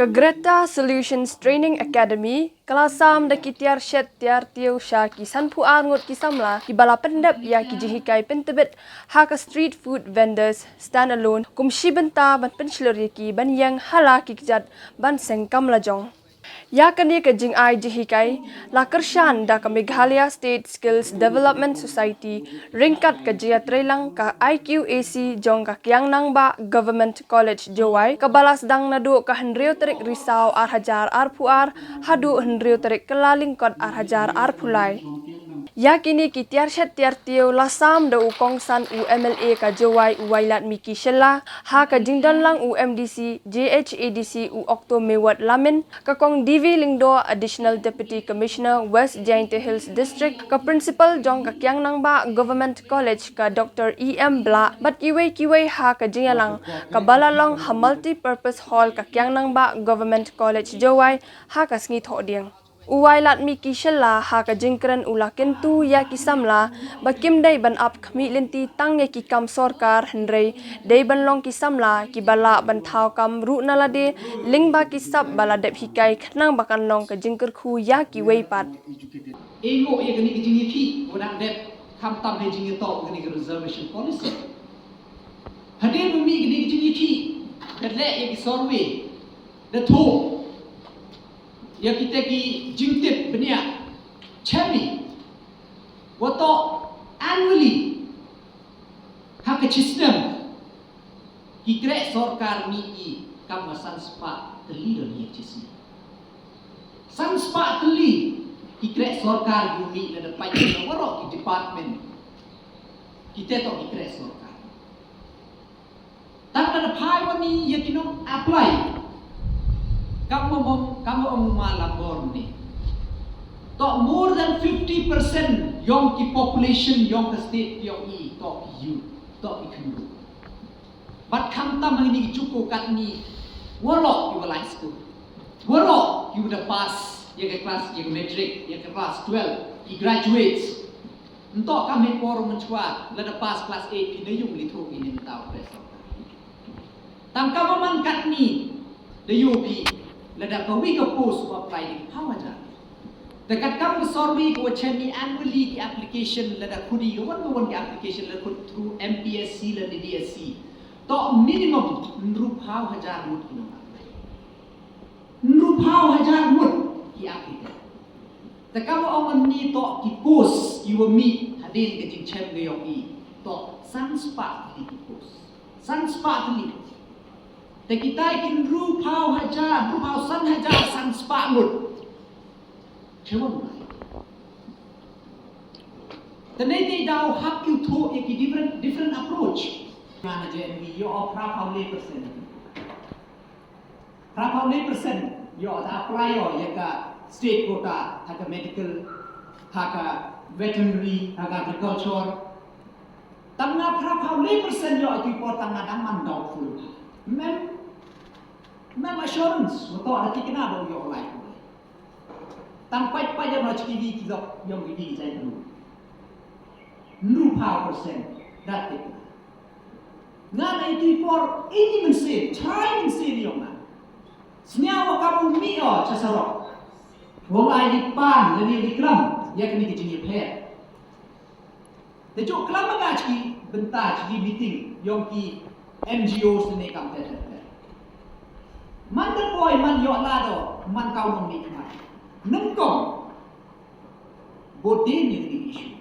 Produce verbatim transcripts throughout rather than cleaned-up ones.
Ka Greta Solutions Training Academy ka la sam da ki tiar shet tiar tiew sha ki sanphew ar ngut ki samla kiba la pyndep ïa ki jinghikai pyntbit ha ka street food vendors stand alone kum shi bynta ban pynshlur ïa ki ban ïeng ha la ki kjat ban seng kam lajong. Ïa kane ka jingai jinghikai la kyrshan da ka Meghalaya State Skills Development Society ryngkat ka jingïatreilang ka I Q A C jong ka Kiang Nangbah Government College Jowai, kaba la sdang naduh ka hynriew tarik Risaw ar hajar arphew ar haduh hynriew tarik Kyllalyngkot ar hajar arphew lai. Ïa kine ki tiar shet tiar tiew la sam da u kongsan u M L A ka Jowai u Wailadmiki Shylla, ha ka jingdonlang u M D C J H A D C u Okto Mewat Lamin, ka kong D V Lyngdoh, Additional Deputy Commissioner West Jaintia Hills District, ka Principal jong ka Kiang Nangbah Government College ka Doctor E M Blah, bad kiwei kiwei ha ka jingïalang kaba la long ha Multipurpose Hall ka Kiang Nangbah Government College Jowai ha ka sngi Thohdieng. U Wailadmiki Shylla ha ka jingkren u la kyntu ïa ki samla ba kim dei ban ap khmih lynti tang ïa ki kam sorkar hynrei dei ban long ki samla kiba lah ban thaw kam ruh na lade lyngba ki sap ba la dep hikai khnang ba kan long ka jingkyrkhu ïa kiwei pat. Ei, nguh ïa kane ka jingïakhih ba dang dep, khamtam ha jingïatoh kane ka reservation policy. Hadien ba mih kane ka jingïakhih, da leh ïa ki survey, da thoh ïa kita ki jingtip bniah, chem i, wat annually ha ka chisnem ki kreh sorkar mih i kam ka san spah tylli don ïa ka chisnem. San spah tylli ki kreh sorkar ki mih lada peit na waroh ki department. Kita toh ki kreh sorkar. Tang lada phai mani ïa ki nong apply. Kam ong, kam ong ma lambor ni. Toh more than fifty percent ïong ki population ïong ka state ïong i toh ki youth, toh ki khynroo. Bad khamtam hangne ki jukut katne, waroh kiba la high school, waroh kiba da pass ïa ka class, ïa ka matric, ïa ka class twelve, ki graduates. Ntoh kam hei por mynshuwa, lada pass class eight phi na ïung li thoh ki ne mynta u press. Tang kaba man katne, da ïoh phi, lada kawei ka post u apply da ki phew hajar. Te katkam ka survey ka wa chem i annually ki application lada khudi ka wan ka wan ki application lada khud through M P S C lada D D S C. Toh minimum hynriew phew hajar ngut ki nong apply. Hynriew phew hajar ngut ki applicant. Te kaba ong mynne toh ki post ki wa mih hadien ka jingchem ka ïong i. Toh san spah tylli ki post. San spah tylli. Te kita ki hynriew phew hajar, hynriew phew san hajar san spah ngut. Te wan lai. Te nei te daw hap ki u thoh ïa ki different, different approach. Nga na J N V ïoh phra phew le percent. Phra phew le percent ïoh ta apply ïoh ïa ka state quota ha ka medical, ha ka veterinary, ha ka agriculture. Tang nga phra phew le percent ïoh ïa ki por tang nga dang man doubtful. Mem, mem assurance, wa toh da thikna ba u ïoh lai. Tang pait pait ïa ma chiki ki jok ïong ki jai bru. Hynriew phew percent da thikna. Nga na itu i por ini mynsiem, chai mynsiem ïong nga. Sñiaw wa ka bun mi o cha sarok. Wa lai di pan, lani di klam, ïa kani ki jingïapher. Te juk klam ma ka chiki bynta chiki meeting ïong ki N G Os ne kam te te te. Man da poi man ïoh la do man kau nong ni kmat. Nyngkong. Bo dei ni ni issue.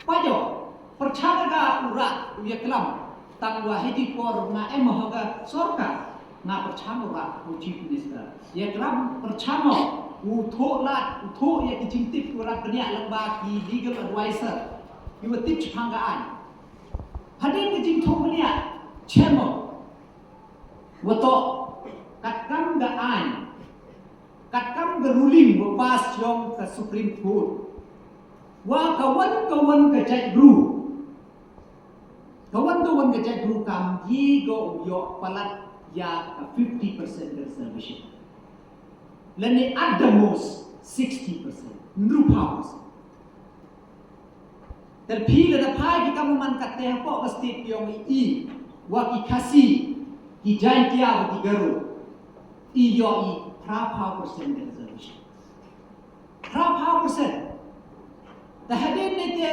Pajo, pyrchang ka u rat u ïa klam. Tang wa hiti por nga em ho ka sorkar. Nga pyrchang u rat u Chief Minister. Ïa klam pyrchang u thoh lad, u thoh ïa ki jingtip u rat bniah lem ba ki legal advisor. Ïa wa tip chipang ka aiñ. Hadien ki jingthoh bniah, chemo. Wa toh, katkam ka aiñ. Katkam ka ruling wa pass ïong ka Supreme Court. Wa ka wan ka wan ka jaitbru. Ka wan ka wan ka jaitbru kam ye go ïoh palat ïa ka fifty percent reservation. Lane at the most sixty percent. Hynriew phew percent. Te phi lada phai ki kam man katte hapoh ka state ïong i, wa ki Khasi, ki Jaintia, wa ki Garo. I ïoh i phra phaw percent ka reservation. Phra phaw percent. Te hadien ne te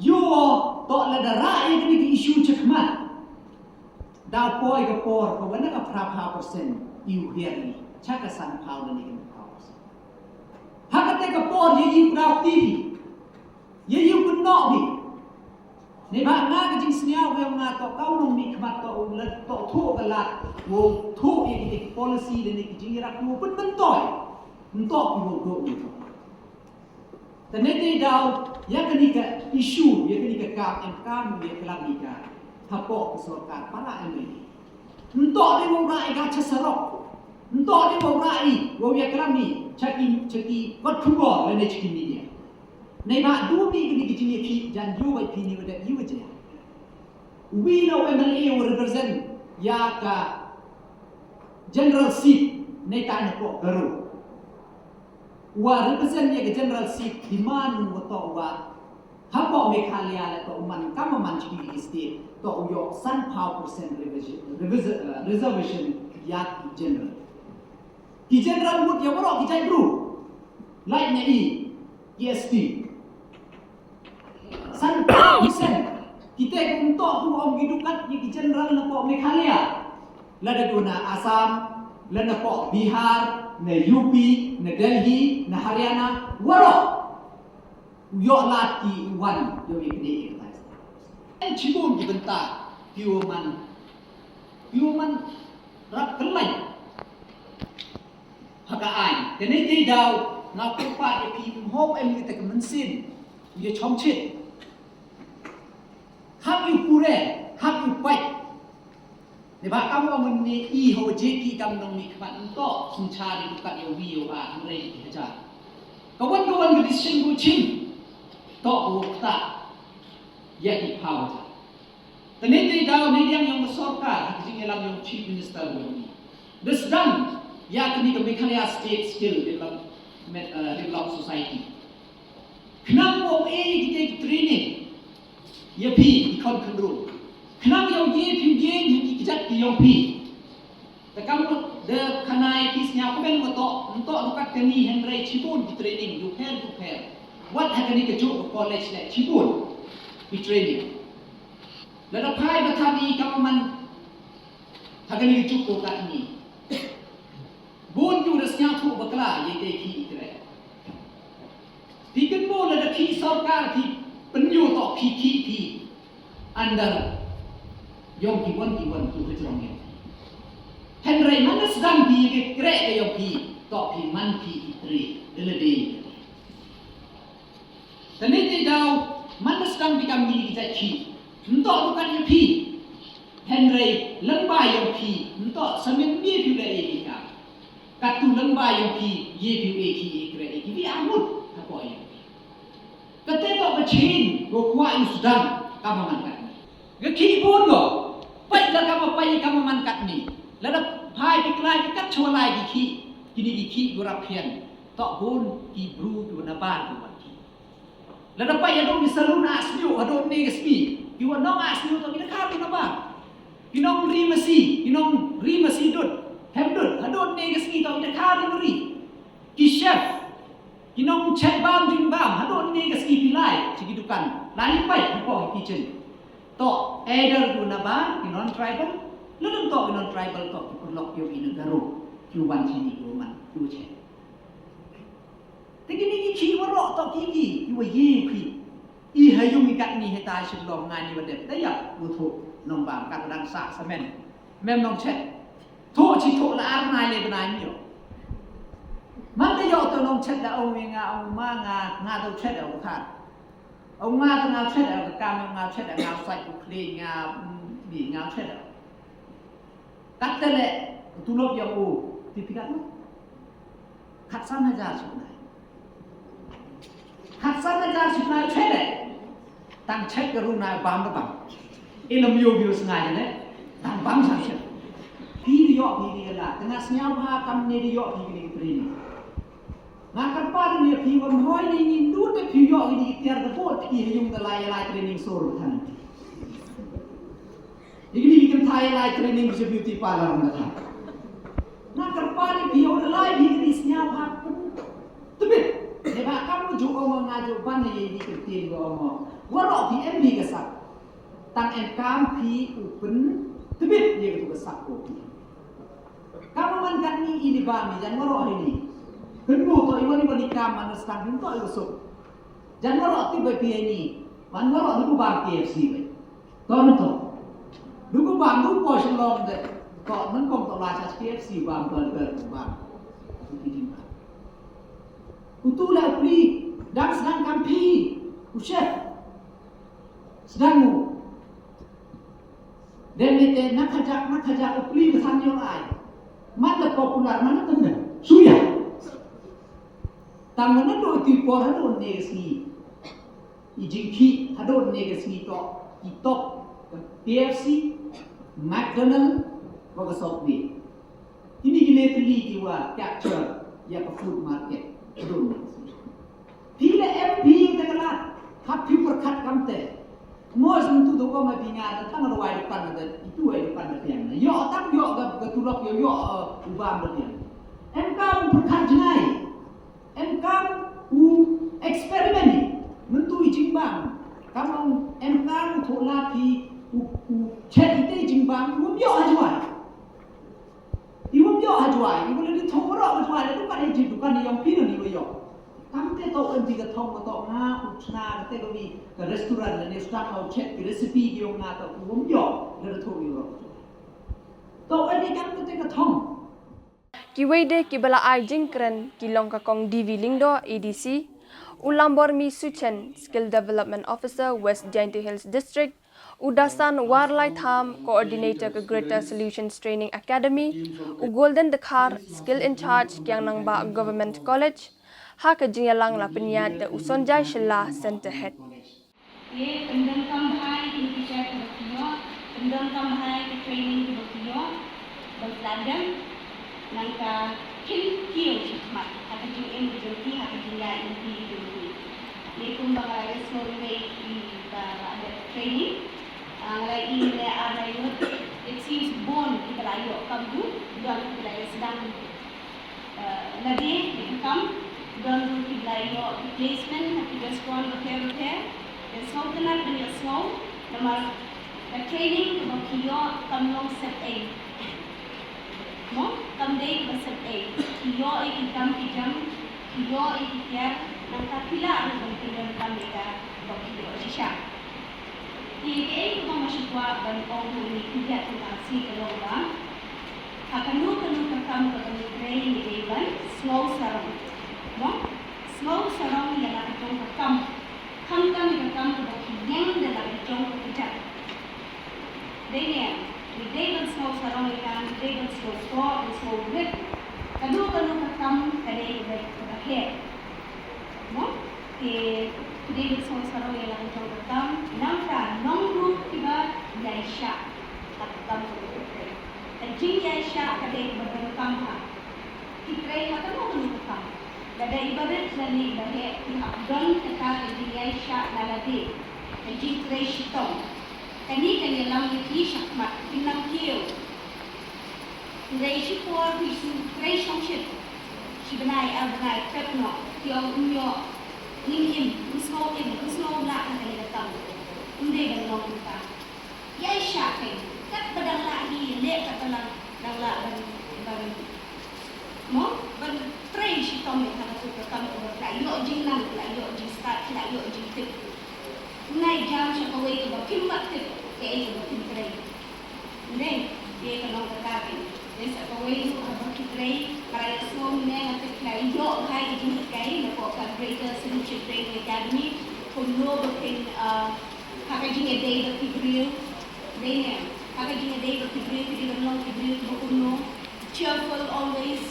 ïoh to lada rah ïa kane ka issue shakhmat. Da poi ka por ka wan na ka phra phaw percent i u hiar i. Cha ka san phaw lane ka phra phaw percent. Ha kata ka por ïa i u daw ti. Ïa i u kynnoh i. Neibhah nga ka jingsngew ïa nga to ka u nongmihkhmat to u lad to thuh ka lad. Wow thuh ïa kita ki policy lane ki jingïarap wow pynmyntoi. Nto ki wow duh ïa to. Te ne te daw ïa kane ka issue ïa kane ka kam em kam ïa ka lam ïa ka. Hapoh ka sorkar para em ne. Nto dei wow rah ïa ka cha sarok. Nto dei wow rah ïa wow ïa ka lam ïa cha ki cha ki wat khubor lane cha ki media. Neibhah du mih kane ka jingïakhih jan ïoh bai phi ni wa dep ïoh jia. Wi na u M L A u represent ïa ka general seat ne ta na pok Garo. Wa represent ïa ka general seat demand wa to wa hapoh Meghalaya la to man kam man chi ki state to u ïoh san phaw percent revision, revision, uh, reservation ïa ki general. Ki general mut ïa waroh ki jait bru. Like na i ki S T. San percent. Kita ki untuk tu om ki dukat ïa ki general na pok Meghalaya. Lada tu na Assam, lada pok Bihar, na U P, na Delhi, na Haryana, waroh. U ïoh lad ki wan ïoh ïa kane ïa katai. En chibun ki bynta ki u man ki u man rap kylai. Ha ka ai kane te daw nga kyrpad ïa phi ym hok em ïa ka mynsiem ïa chong chit. Hap ïa u pure hap ïa u pait. Neibhah kam ong ne i ho je ki kam nongmihkhmat nto synchar ïa u kat ïa u wi ïa u a hynrei ki hajar. Ka wan ka wan ka decision ka u chim to ka u kta ïa ki phaw hajar. Te ne te daw ne ïa ong ka sorkar ha ka jingïalam ïa u Chief Minister u ong. Da sdang ïa kane ka Meghalaya State Skill Development, eh, Develop Society. Khnang ong e kita ki training ïa phi ki khon khynrung. Khnang ïa u ye phi u ye ki kjat ki ïong phi. Te kam da khanai phi sñiaw kmen ma to nto dukat kani hynrei chibun ki training du pher du pher. Wat ha kani ka juk ka college le chibun ki training. Lada phai ba thani kam man ha kani ka juk ko katni. Bun ki u da sñiawthuh bakla ïa ki ki kre. Phi kynmaw lada phi sorkar phi pynñiewtoh phi ki phi under ïong ki wan ki wan ki hajrong ïa. Hynrei man da sdang phi ïa ki kre ka ïong phi toh phi man phi ki tre da lade. Te ne te daw man da sdang phi kam ngi ki jait phi. Nto dukan ïa phi. Hynrei lem ba ïong phi nto samen mie phi le ïa ki kam. Katu lem ba ïong phi ïa phi ïa ki ïa kre ïa ki bi amut hapoh ïong phi. Kate to ka chin go kwah ïa sdang kama man katni. Ga ki bun go. Pai la kama pai kama man katni. Lada phai phi klai phi kat chwa lai ki ki. Kini ki ki go rap hian. To bun ki bru ki na bar ki wan ki. Lada pait haduh ki salun a sñiuh haduh ne ka sngi. Ki wa nong a sñiuh to ki da kar ki na ba. Ki nong ri masi, ki nong ri masi dud. Hem dud haduh ne ka sngi to ki da kar ki na ri. Ki chef. Ki nong chet bam ding bam haduh ne ka sngi ki lai. Chi ki dukan. Lai pait ki po ki kitchen. To either ki na ba ki non tribal. Lada to ki non tribal to ki pyrlok ki na Garo. Ki wan chi ni ki man ki chet. Te kini ki ki waroh to ki ki ki wa ye ki. I ha yung i kat ni he tai shit long ngai ni wa dep da ya u thu nong bam kat dang sa sa men. Mem nong chet. Thu chi thu la ar nai le bnai mi yo. Man da yo to nong chet da ong wi nga ong ma nga nga do chet da ong khat. Ong nga da nga chet da ka kam nga chet da nga sai ku kli nga bi nga chet da. Kat te le tulop ya u ti pikat no. Khatsan hajar shipnai. Khatsan hajar shipnai chele. Tang chet ka runa bam da bam. Ilam yo biyo sngai ne. Tang bam sa chet. Pi di yo pi di la. Tengah sñiaw ha kam ne di yo pi di training. Nga kyrpad ne pi wan hoi ne ngin du te pi yo di tiar da bot pi yung da lai lai training sur than. Ini kita yang lai training bisa beauty parlor na than. Na kyrpad ïa phi, ïoh da lai phi kane sñiaw ha phi. Tbit. Ïa ba kam ju ong nga ju ban ïa phi ka ktien ka ong. Waroh phi em phi ka sak. Tang em kam phi u pyn. Tbit ïa ka tu ka sak ko phi. Kam man kan ni ini ba mi jan waroh ini. Pynbu to iwan iwan i kam man stan phi to iwan suk. Jan waroh ti ba phi ini. Man waroh ni ku ba K F C ba. To nto. Duku bam du po shlong de. Ko nang kong to la chas K F C bam burger bam. Utu la pli dang sdang kam phi. U chef. Sdang u. Dem ite na khajak na khajak u pli besan yo ai. Man la popular man la tende. Suya. Tang mana do ti por ha do ne sngi. I jingkhih haduh ne ka sngi tok, i tok ka K F C, McDonald, wa ka Subway. Ini ki le tylli ki wa capture ïa ka food market haduh ne ka sngi. Phi la em phi te ka lad, hap phi pyrkhat kamte. Mo sum tu do ko ma phi nga da tang da wai depan da itu wai depan da piang. Yo tang yo ga ga tulok yo yo u bam da piang. Em ka pyrkhat jngai. Em kam u experiment ni myntu i jingbang. Kam ong em kam u thola phi u u chet ite jingbang u wym ïoh ha jwai. I wym ïoh ha jwai i wala di thong ro ha jwai la dukan i jin dukan i yong phi no ni wa ïoh. Kam te to em phi ka thong ka to nga u chna ka te ka wi ka restaurant la ne sdang u chet ki recipe ki yong nga to u wym ïoh la da thong i ro. To em i kam te ka thong. Kiwei de kiba la ai jingkren ki long ka Kong D V Lyngdoh, A D C, u Lambormi Suchen, Skill Development Officer, West Jaintia Hills District, u Dasan Warlaitham, Coordinator ka Greater Solutions Training Academy, u Golden Dkhar, Skill in Charge, Kiang Nangbah Government College, ha ka jingïalang la pynïaid da u Sonjai Shylla, Centre Head. Te pyndonkam bha ïa ki teacher kiba ki ïoh, pyndonkam bha ïa ki training kiba ki ïoh, ba ki la dem, nangta kin kiew shakhmat ha ka jingim ka jong ki, ha ka jingïaid lynti ka jong ki. Ne kumba nga la ïohsngew ïa i ba la dep training, nga la ïohi ne ar lai ngut, it seems bun kiba la ïoh kam du, don kiba la ïoh sdang. Lade ïa ka kam, don ruh kiba la ïoh ki placement ha ki restaurant bapher bapher. Te sngewtynnat ban ïohsngew namar ka training kaba ki ïoh kam long sep ei. Mo, kam dei kaba sep ei. Ki ïoh ïa ki kam ki jam, ki ïoh ïa ki tiar, nangta ki lah ruh ban pyndonkam ïa kaba ki ïoh shisha. Te kaei kaba nga shu kwah ban ong ha kane ka khyndiat ka sngi ka long ba ha kano kano ka kam kaba ngi trei ngi dei ban sngew sarong. Mo? Sngew sarong ïa la ka jong ka kam. Khamtam ïa ka kam kaba ki ïeng da la ka jong ka kjat. Dei ne ngi dei ban sngew sarong ïa ka, ngi dei ban sngew kpoh, ban sngew rit. Kano kano ka kam ka dei kaba heh. Mo? Te ki dei ban sngew sarong ïa la ka jong ka kam, nangta long ruh kiba ïaishah ha ka kam kaba ki trei. Ka jingïaishah ka dei kaba donkam ha ki trei ha kano kano ka kam. Lada iba rit lane iba heh ki hap don kata ka jingïaishah na lade. Ka jingtrei shitom. Kane kan ïalam ïa ki shakhmat kin nang kiew. Hynrei shipor phi shu trei shongshit shi bnai ar bnai pep noh phi ong ym ïoh, ngim im, ym sngew im, ym sngew lah ha kane ka kam. Ym dei ban long kumta. Ïaishah kein katba dang lah hi leh katba dang lah ban ban mo ban trei shitom ïa kata ka kam kaba ka la ïoh jingnang, ka la ïoh jingstad, ka la ïoh jingtip. Ym nai jam sha kawei kaba phim pat tip kaei kaba phim trei. Ym dei, ïa ka long kata kein. Te sa kawei ruh haba ki trei, nga la ïohsngew mynne nga tip ki la ïoh bha ïa ki jinghikai napoh ka Greater Solution Training Academy, kumno ba phin, ah, ha ka jingïadei bad ki briew. Dei ne, ha ka jingïadei bad ki briew, ki dei ban long ki briew kiba kumno, cheerful always.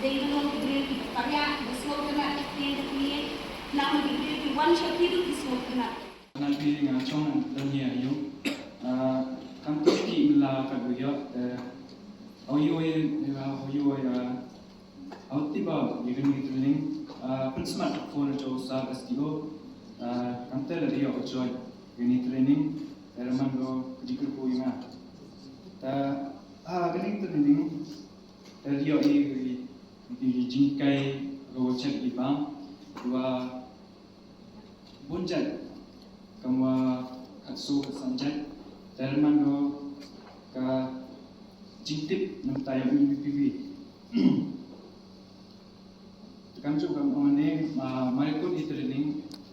Dei ban long ki briew kiba pariah, kiba sngewtynnat ka ktien ka thylliej. Namar ki briew ki wan sha phi ruh ki sngewtynnat. Nga phi nga chong dang ïa ïoh. Ah, kam tu ki la ka bu ïoh, eh, au ïoh ïa, au ïoh ïa, au tip ba ïa kane ka training, ah, pynsmat phone to sa S D O, ah, kam te la ïoh join ïa kane ka training, eh, man ko ka dikir ko ïa nga. Ta, ah, kane ka training, Te ïoh i, i, i jingkai ka wa chet i bam wa bun jait kam wa khatsu ka san jait. Te man ko ka jingtip nam ta ïoh i P P V. Te kam ju kam ong ne ma mari kun i training,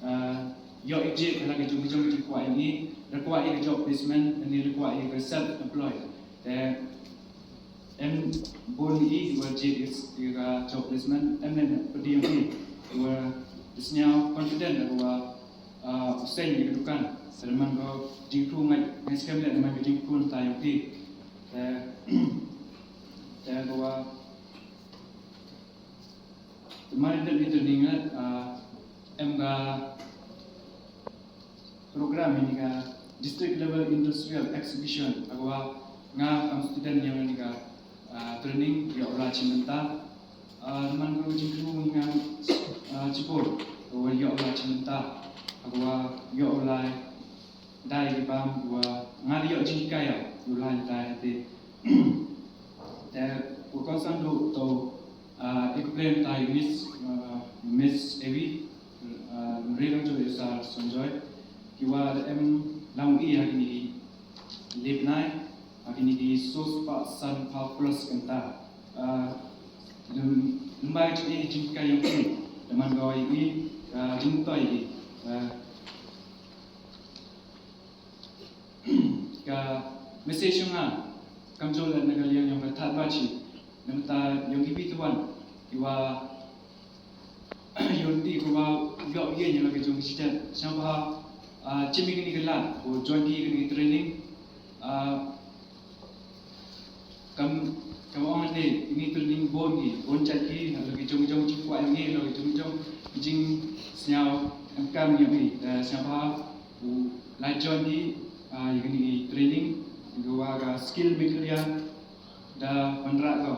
ah, ïoh i jit la ka jong jong jingkwah i, require i ka job placement, ni require i ka self employed. Te em bun i wa jit i ka job placement, em ne pdi i wa sñiaw confident wa, ah, u seng i ka dukan. Te man ko jingkhu ngai ngai skem le man ko jingkhu ta ïoh i. Te te ko wa Te mari da ni training, ah, em ka program ini ka District Level Industrial Exhibition, ha ka wa nga kam student ïoh ini ka, ah, training ïoh la chi mynta. Ah, man ko jingkhu ni nga, ah, chipor, ko ïoh la chi mynta. Ha ka wa ïoh la dei ki bam wa nga ïoh jingkai ïa u la dei hati. Te u kongsan du to, ah, explain ta i Miss, ah, Miss Evi, ah, mrei lang jo i Sir Sanjoy. Ki wa da em lang i ha kini ki lip nai, ha kini ki sos pa san pa plus kanta. Ah, lem, lembai jo i jingkai ïa ki, da man go i, ah, jingtoi i, ah, ka message nga kam jong la na ka liang ïa ka thad ba chi, na ka ta ïa ki bit wan, i wa ïa ti ko wa ïa ïa ïa la ka jong ki chet. Sha ba, ah, chimi kini ka la ko join ki kini training, ah, kam, kam ong ne ini training bun ki, bun chat ki, la ki jong jong jingkwah ïa ngi, la ki jong jong jingsñiaw em kam ïa ngi. Te sha ba u la join ki, ah, ïa kini training, ïa ka wa ka skill maker ïa da wanrah ko.